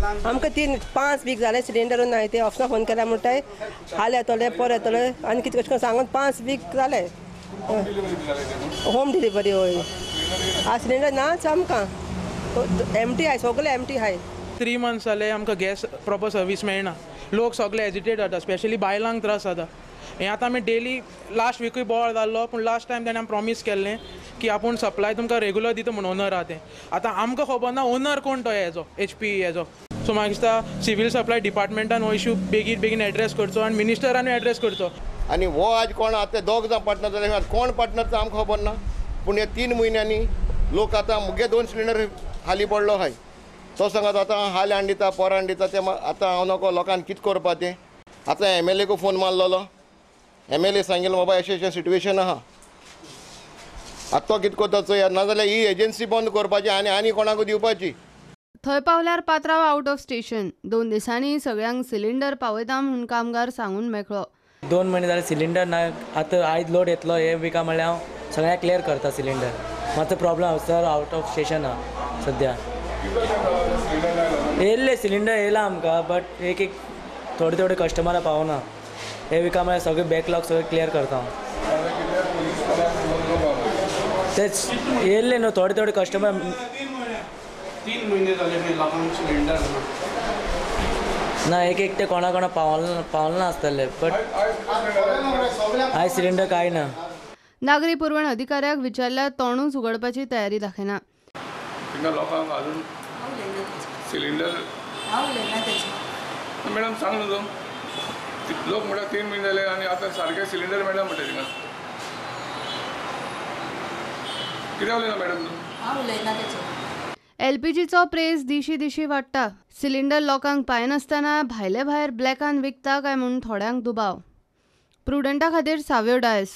आमकां 3-5 वीक जाले सिलिंडर ना. ते ऑफिसा फोन केल्यार म्हणटाय हाल येतले पर येतले आनी कितें कशें करून सांगून 5 वीक जाले. होम डिलिव्हरी हय. आ सिलिंडर नाच आमकां, एमटी आहाय, सगळे एमटी आहाय. 3 मंथ्स जाले आमकां गॅस प्रॉपर सर्वीस मेळना. लोक सगळे एजिटेट जाता, स्पेशली बायलांक त्रास जाता. हें आतां आमी डेली लास्ट विकूय बोवाळ जाल्लो, पूण लास्ट टायम ताणें आमी प्रॉमीस केल्लें की आपूण सप्लाय तुमकां रेगुलर दिता म्हूण ओनर आहा तें. आतां आमकां खबर ना ओनर कोण तो हेजो HP हेजो. सो म्हाका दिसता सिवील सप्लाय डिपार्टमेंटान हो इशू बेगीन बेगीन एड्रेस करचो आनी मिनिस्टरानूय एड्रेस करचो. आनी हो आज कोण आतां दोग जाण पार्टनर जाल्यार कोण पार्टनर तो आमकां खबर ना, पूण हे 3 म्हयन्यांनी लोक आतां मुगे 2 सिलिंडर खाली पडलो आहाय. तो सांगत आतां हाल हाडून दिता पोर हाडून दिता तें आतां हांव नको लोकांक कितें करपा तें. आतां MLA को फोन मारलेलो, MLA सांगिल्लें बाबा अशें अशें सिट्युएशन आहा, आतां तो कितें करता चोया, नाजाल्यार ही एजन्सी बंद करपाची आनी आनी कोणाकूय दिवपाची. थंय पावल्यार पात्रांव आउट ऑफ स्टेशन. 2 दिसांनी सगळ्यांक सिलिंडर पावयता म्हूण कामगार सांगून मेकळो. 2 म्हयने जाले सिलिंडर ना. आतां आयज लोड येतलो हे विका म्हणल्यार हांव सगळ्यांक क्लियर करता सिलिंडर. मातसो problem sir, out of station आहा सद्या. येयल्ले सिलिंडर येयला आमकां, बट एक एक थोडे थोडे कस्टमरां पावना. हे विका म्हळ्यार सगळे बॅकलॉग सगळे क्लियर करता हांव. तेच येयल्ले न्हू थोडे थोडे कस्टमर. 3 म्हयने जाले लोकांक सिलिंडर ना. एक एक ते कोणा कोणा पावलना आसतले, बट आयज सिलिंडर कांय ना. नागरी पुरवण अधिकाऱ्याक विचारल्यार तोंडूच उगडपाची तयारी दाखयना. लोकांक अजून सिलिंडर मॅडम सांग न्हू तूं, लोक म्हणटा 3 म्हयने जाले आनी आतां सारकें सिलिंडर मेळना म्हणटा तिंगा. कित्याक उलयना मॅडम तूं? एलपीजीचो प्रेस दिशी दिशी वाडटा. सिलिंडर लोकांक पायनासतना भायले भायर ब्लॅकान विकता काय म्हूण थोड्यांक दुबाव. प्रुडंटा खातीर साव्यो डायस.